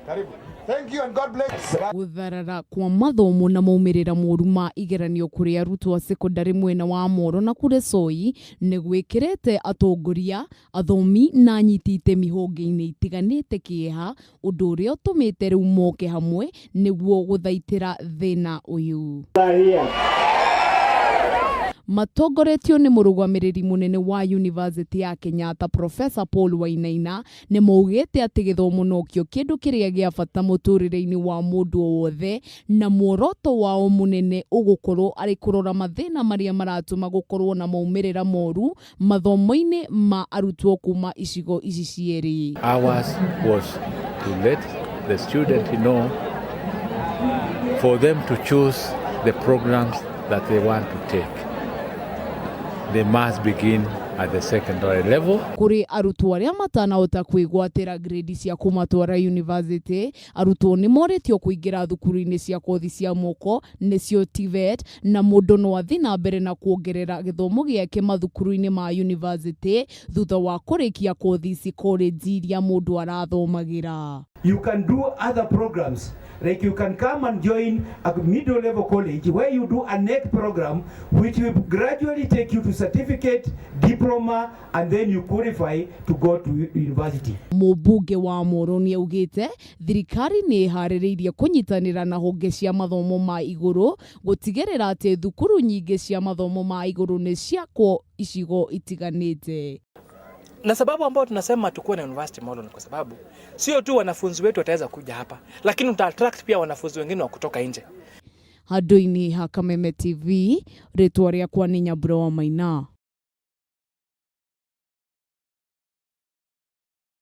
Karibu. Thank you and God bless. Gũtharara kwa mathomo na maumĩrĩra moru ma igeranio kũrĩ arutwo a cekondarĩ mwena wa Moro na Kuresoi nĩ gwĩkĩrĩte atongoria, athomi na anyiti itemi honge-inĩ itiganĩte kĩeha, ũndũ ũrĩa ũtũmĩte rĩu moke hamwe nĩguo gũthaitĩra thĩna ũyũ. Matongoretio nĩ mũrũgamĩrĩri mũnene wa Yunivasĩtĩ ya Kenyatta Professor Paul Wainaina, nĩ maugĩte atĩ gĩthomo nokĩo kĩndũ kĩrĩa gĩa bata mũtũrĩre-inĩ wa mũndũ o wothe na muoroto wao mũnene ũgũkorwo arĩ kũrora mathĩna marĩa maratũma gũkorwo na maumĩrĩra moru mathomo-inĩ ma arutwo kuma icigo ici cierĩ. Ours was to let the student know for them to choose the programs that they want to take. They must begin at the secondary level. Kũrĩ arutwo arĩa matanahota kwĩgwatĩra grade cia kũmatwara yunivasĩtĩ, arutwo nĩ morĩtio kũingĩra thukuru-inĩ cia kothi cia moko nĩcio TVET na mũndũ no athiĩ na mbere na kuongerera gĩthomo gĩake mathukuru-inĩ ma yunivasĩtĩ thutha wa kũrĩkia kothi ici college iria mũndũ arathomagĩra. You can do other programs. Like you can come and join a middle level college where you do a NEC program, which will gradually take you to certificate, diploma, and then you qualify to go to university. Mũmbunge wa Moro nĩ augĩte thirikari nĩ ĩharĩrĩirie kũnyitanĩra na honge cia mathomo ma igũrũ gũtigĩrĩra atĩ thukuru nyingĩ cia mathomo ma igũrũ nĩ ciakwo icigo itiganĩte. Na sababu ambayo tunasema tukuwe na university Molo ni kwa sababu sio tu wanafunzi wetu wataweza kuja hapa, lakini uta attract pia wanafunzi wengine wa kutoka nje. Handũ-inĩ ha Kameme TV, rĩtwa rĩakwa nĩ Nyambura wa Maina.